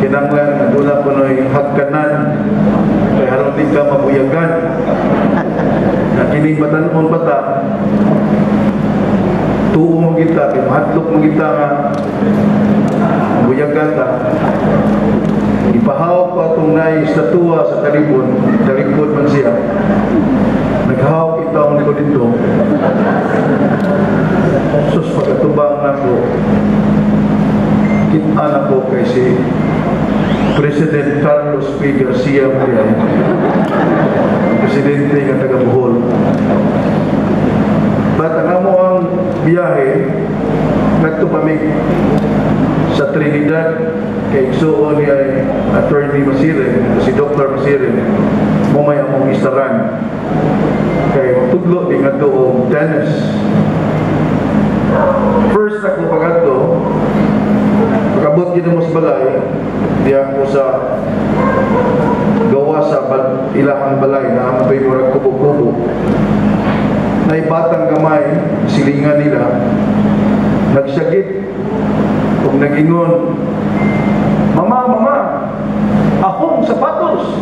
Kinanglan nga duna kuno'y hagkanan kay aron di ka mabuyagan. Na kining batan-on bata, tuo mo kita, kay mahadlok mo kita nga buyagan ta. Ipahawak ko atong nay estatua sa talibon, talibon man siya. Naghawak itawon ko dito. Sus, pagkatubang nako, kita nako kay si President Carlos P. Garcia Muriay, presidente nga taga Bohol. But ang amo ang biyahe, ngadto pa mi sa Trinidad kay igsuon ni ay Attorney Masirin, si Dr. Masirin, mo may among istaran. Kay magtudlo di ngadto og tennis. First ako pagadto, pagabot gid mo sa balay, di ako sa gawa sa ilahang balay na amo to'y murag kubo-kubo. Naibatang gamay, silingan nila, nagsagit, ug nagingon, "Mama, mama, akong sapatos!"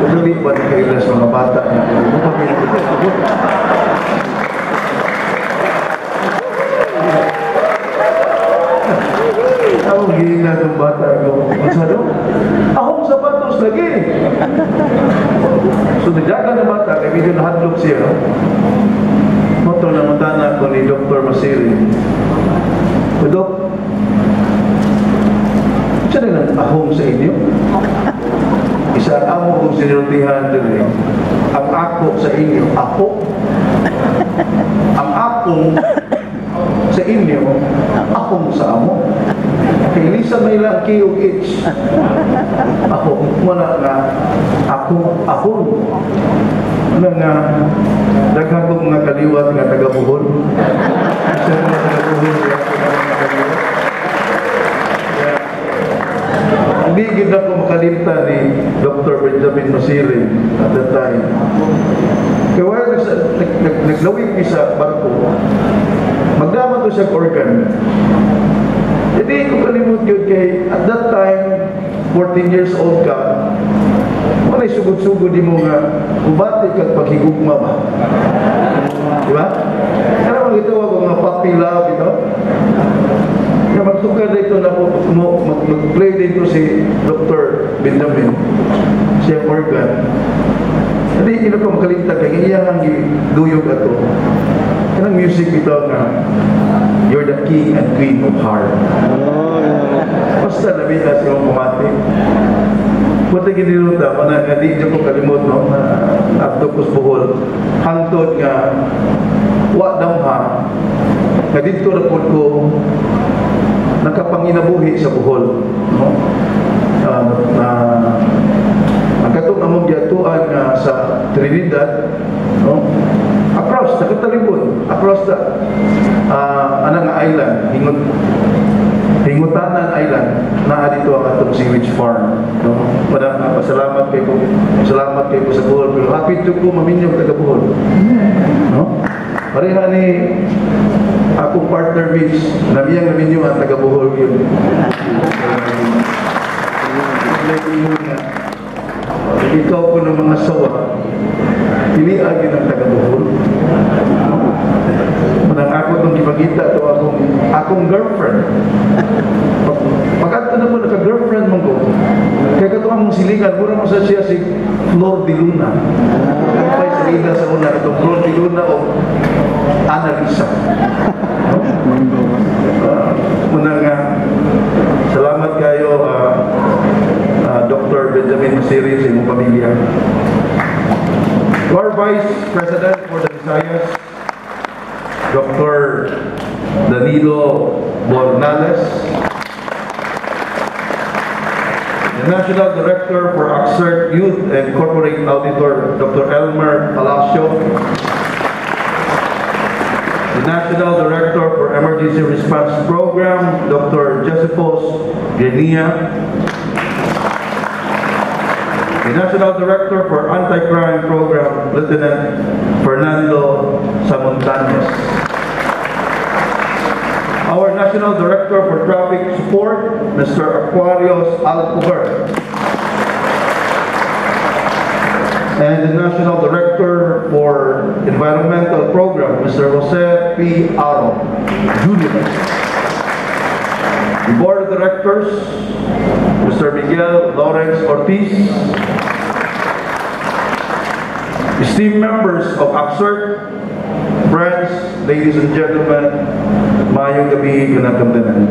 Dali ba na kaila sa mga bata niya? Ako gina itong bata ko. Ano daw? Akong sapatos lagi! So nagdaga ng bata, kaya medyo nahadlok siya. Moto na matana ko ni Dr. Masirin. O Dok, siya na lang ahong sa inyo. Isa amo kong sinultihan dun eh. Ang ako sa inyo, ako. Ang akong sa inyo, akong sa amo. Kay Lisa may lang K o H. Ako, wala nga, ako, ako. Wala nga, daghan kong mga kaliwat nga taga-Bohol. Isa mga taga-Bohol, wala ko mga kaliwat. Hindi gid ako makalimtan ni Dr. Benjamin Masirin at that time. Kaya wala naglawig mi sa barko, magdama to siya organ. Hindi ko kalimut yun kay at that time, 14 years old ka, wala'y sugod-sugod di mo nga, kubati kag paghigugma ba? Di ba? Kaya naman ito, ako mga puppy love, ito. Kaya magtukar dito na po, mag-play dito si Dr. Benjamin, siya organ. Hindi ko makalimtan kay iya ang giduyog ato. Kanang music ito nga, "You're the king and queen of heart." Basta labi na siya pumati. Punta giniluta, mana nga di ko kalimot, no, na adto ko sa Bohol. Hangtod nga, wa damha, nga dito na po ko nakapanginabuhi sa Bohol. No? Na ang katong among giatuan nga sa Trinidad, no? Across, nakatalibon, across the anang island, Hingutanan Island, naa dito ang atong sewage farm, no? Wala, pasalamat kay ko, salamat kay ko sa Bohol, pero happy to ko maminyog taga Bohol, no? Pareha ni akong partner Mitch, namiyang naminyo ang taga Bohol yun. Ikaw ko ng mga sawa, piliagin ang taga Bohol. Manang ako itong ipagita ito akong girlfriend. Pagkata na po naka-girlfriend mo ko, kaya katong among silingan, mura mo sa siya si Flor de Luna. Kampay sa ila sa una, itong Flor de Luna o Annalisa. No? Muna nga, salamat kayo, Dr. Benjamin Masirin sa imong pamilya. To our Vice President for the Visayas, Dr. Danilo Bornales, the National Director for ACCERT Youth and Corporate Auditor, Dr. Elmer Palacio, the National Director for Emergency Response Program, Dr. Josephus Grenia, the National Director for Anti-Crime Program, Lieutenant Fernando Samontanes. Our National Director for Traffic Support, Mr. Aquarius Alcover. And the National Director for Environmental Program, Mr. Jose P. Aro, Jr. The Board of Directors, Mr. Miguel Lawrence Ortiz. Esteemed members of ACCERT, friends, ladies and gentlemen, maayong gabi kanatong tanan.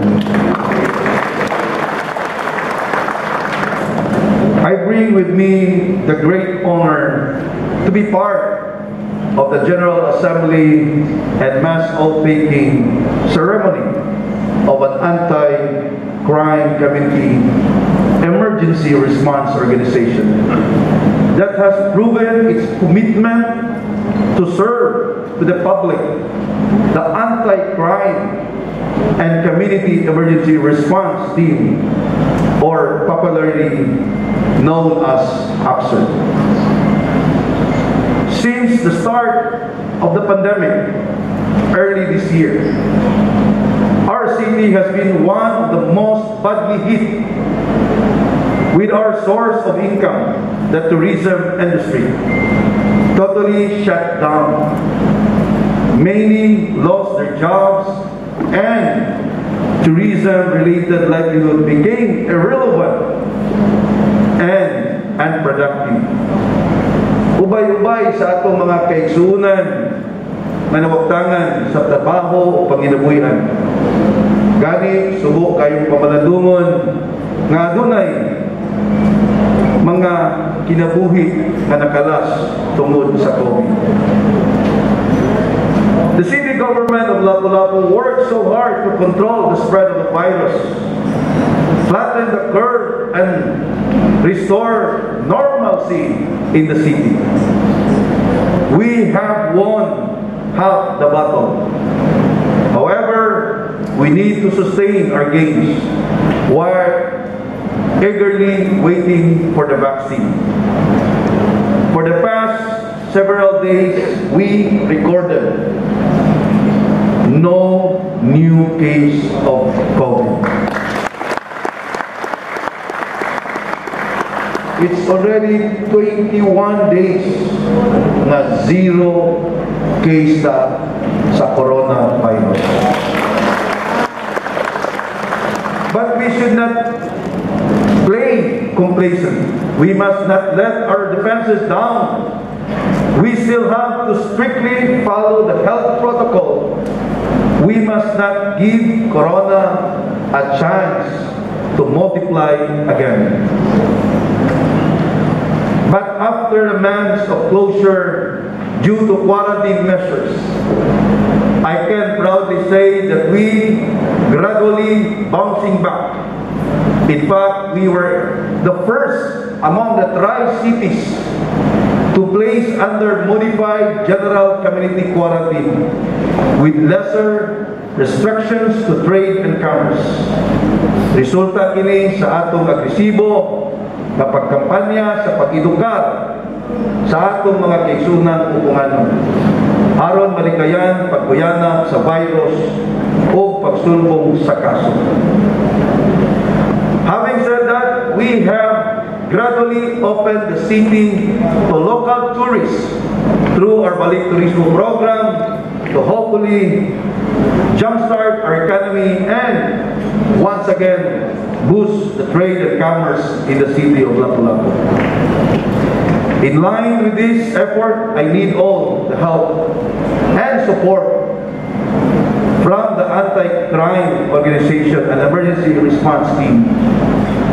I bring with me the great honor to be part of the General Assembly and mass oath-taking ceremony of an anti-crime community emergency response organization that has proven its commitment to serve to the public, the anti-crime and community emergency response team, or popularly known as ACCERT. Since the start of the pandemic early this year, our city has been one of the most badly hit, with our source of income, the tourism industry, totally shut down. Many lost their jobs and tourism-related livelihood became irrelevant and unproductive. Ubay-ubay sa atong mga kaigsuonan nga nawagtangan sa trabaho o panginabuhian. Gani, subo kayong pamalandungon nga adunay mga kinabuhi nga nakalas tungod sa COVID. The city government of Lapu-Lapu worked so hard to control the spread of the virus, flatten the curve, and restore normalcy in the city. We have won half the battle. However, we need to sustain our gains while eagerly waiting for the vaccine. For the past several days, we recorded no new case of COVID. It's already 21 days na zero case sa coronavirus. But we should not play complacent. We must not let our defenses down. We still have to strictly follow the health protocol. We must not give corona a chance to multiply again. But after the months of closure due to quarantine measures, I can proudly say that we gradually bouncing back. In fact, we were the first among the tri-cities to place under modified general community quarantine with lesser restrictions to trade and commerce. Resulta kini sa atong agresibo na pagkampanya sa pag-edukar sa atong mga kaigsunan upunganon aron malikayan pagbuyana sa virus o pagsulbong sa kaso. Having said that, we have gradually opened the city to local tourists through our Balik Turismo program to hopefully jumpstart our economy and once again boost the trade and commerce in the city of Lapu-Lapu. In line with this effort, I need all the help and support from the anti-crime organization and emergency response team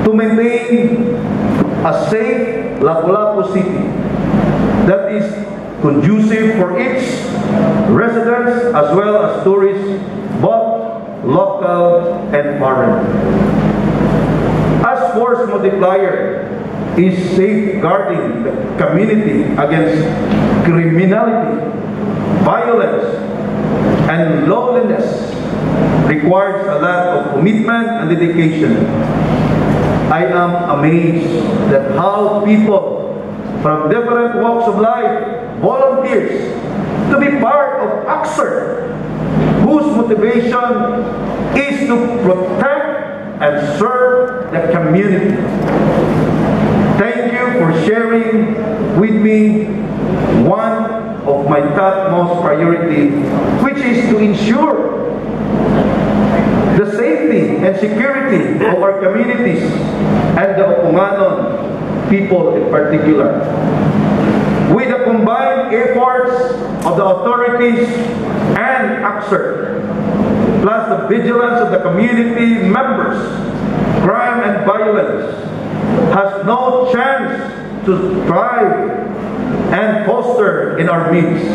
to maintain a safe Lapu-Lapu City that is conducive for its residents as well as tourists, both local and foreign. As force multiplier is safeguarding the community against criminality, violence, and loneliness requires a lot of commitment and dedication. I am amazed that how people from different walks of life volunteers to be part of ACCERT, whose motivation motivation is to protect and serve the community. Thank you for sharing with me one of my topmost priority, which is to ensure the safety and security of our communities and the Opunganon people in particular. With the combined efforts of the authorities and ACCERT, plus the vigilance of the community members, crime and violence has no chance to thrive and foster in our midst.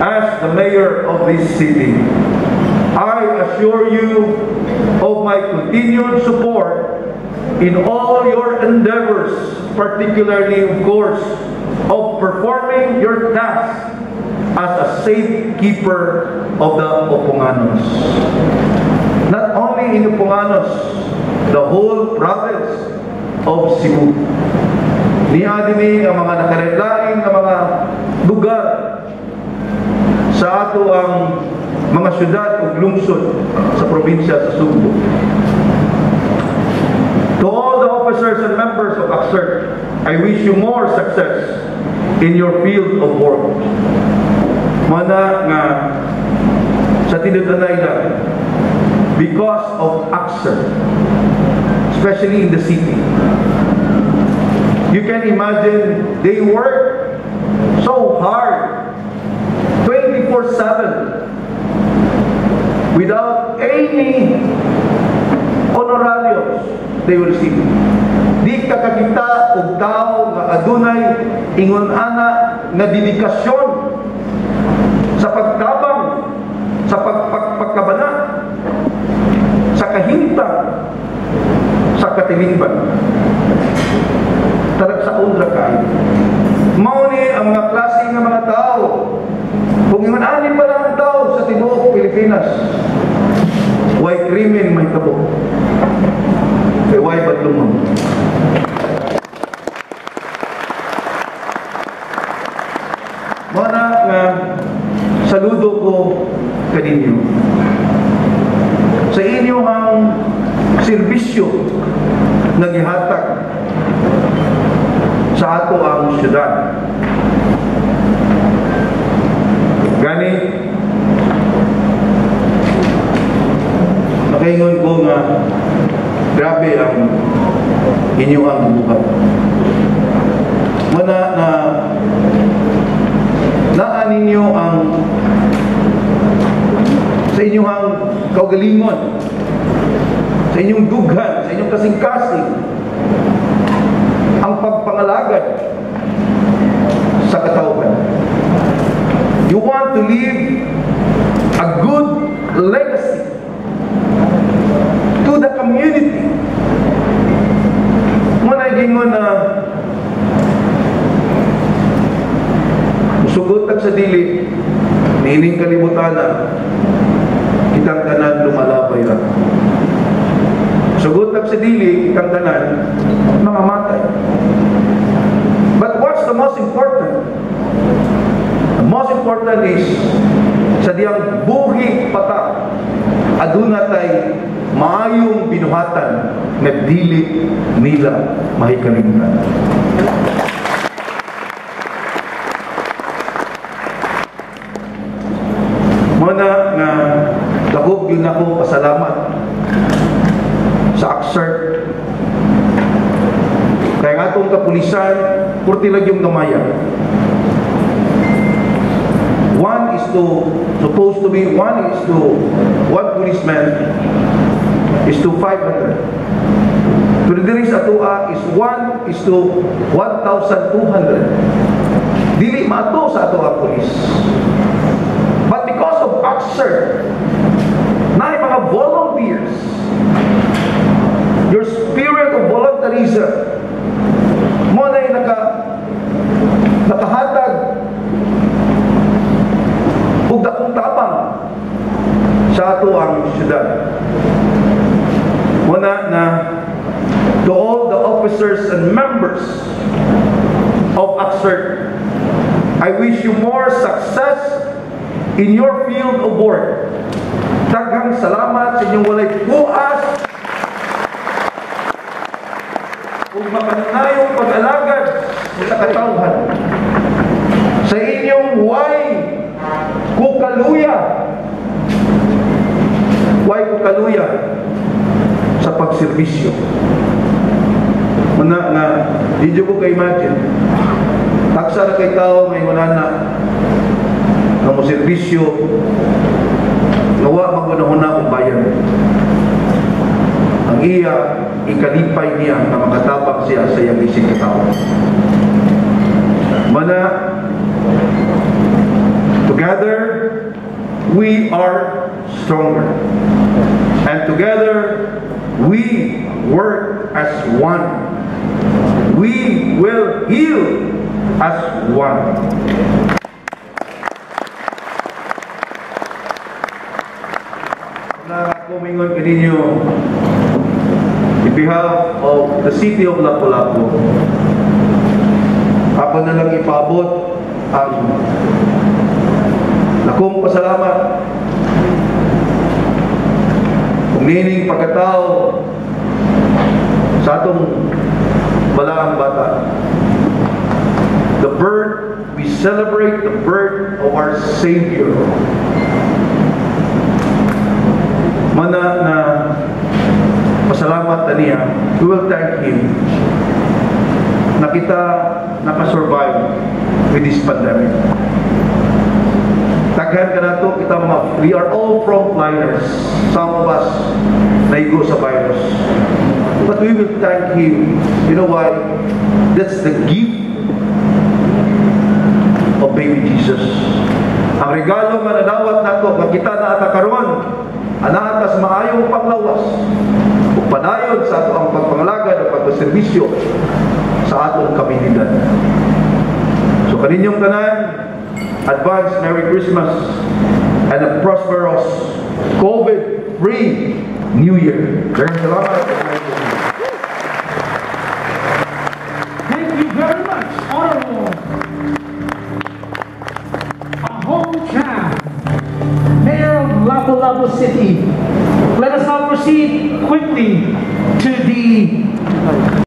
As the mayor of this city, I assure you of my continued support in all your endeavors, particularly, of course, of performing your task as a safekeeper of the Opunganos. Not only in Opunganos, the whole province of Cebu. Niya dinhi ang mga nakalain nga mga lugar sa ato ang mga syudad ug lungsod sa probinsya sa Sugbo. To all the officers and members of ACCERT, I wish you more success in your field of work. Mana nga sa tinud-anay na because of ACCERT, especially in the city. You can imagine they work so hard, 24/7, without any honorariums they will receive. Di ka kakita og tao nga adunay ingon ana nga dedikasyon sa pagtabang, sa pagpagkabana, sa kahimtang, sa katilingban. Talagsaon ra kaayo. Mao ni ang mga klase nga mga tao. Kung ingon ani pa lang ang tao sa tibuok Pilipinas, way krimen mahitabo? Kay way badlungon. Mao na nga saludo ko kaninyo sa inyo ang serbisyo nga gihatag sa ato ang syudad. Gani, nakaingon ko nga grabe ang inyo ang buhat. Mana na naa ninyo ang sa inyong ang kaugalingon, sa inyong dughan, sa inyong kasing-kasing, ang pagpangalagad sa katawhan. You want to leave a good legacy to the community. Muna gingon na musugot sa dili, niining kalibutan na kitang tanan lumalabay ra. Sugot sa dili, kitang tanan mga matay. But what's the most important? The most important is sa diyang buhi pata aduna tay maayong binuhatan nga dili nila mahikalimtan. Muna nga dako gyud nako pasalamat sa ACCERT. Kaya nga atong kapulisan, purti lang yung gamaya. One is to, supposed to be, one is to, one policeman is to 500. Pero diri sa atoa is 1 is to 1,200. Dili maato sa atoa police. But because of ACCERT, naay mga volunteers, your spirit of volunteerism, mo na yung nakahatag ug dakong tabang sa ato ang syudad. Muna na to all the officers and members of ACCERT, I wish you more success in your field of work. Daghang salamat sa inyong walay puas ug makanunayong pag-alagad sa katawhan. Sa inyong way kukaluya. Way kukaluya sa pagserbisyo. Muna nga, di ko ka-imagine. Taksa na kay tao ngayon na nga mo serbisyo nga wa magunahuna ang bayan. Ang iya, ikalipay niya na makatabang siya sa iyang isig katao. Mana, together, we are stronger. And together, we work as one. We will heal as one. Na kumingon kaninyo in behalf of the city of Lapu-Lapu, ako na lang ipaabot ang lakong pasalamat kung nining pagkatao sa atong balaang bata. The birth, we celebrate the birth of our Savior. Mana na pasalamat na niya, we will thank Him na kita nakasurvive with this pandemic. Taghan ka na to, kita mga, we are all frontliners. Some of us naigo sa virus. But we will thank Him. You know why? That's the gift of baby Jesus. Ang regalo nga nadawat nato, nga kita na ata karon, anaata sa maayong panglawas, ug padayon sa ato ang pagpangalagad at pagpaserbisyo sa atong komunidad. So kaninyong tanan, advance Merry Christmas and a prosperous COVID-free New Year. Daghang salamat. Thank you very much, Honorable Ahong Chan, Mayor of Lapu-Lapu City. Let us now proceed quickly to the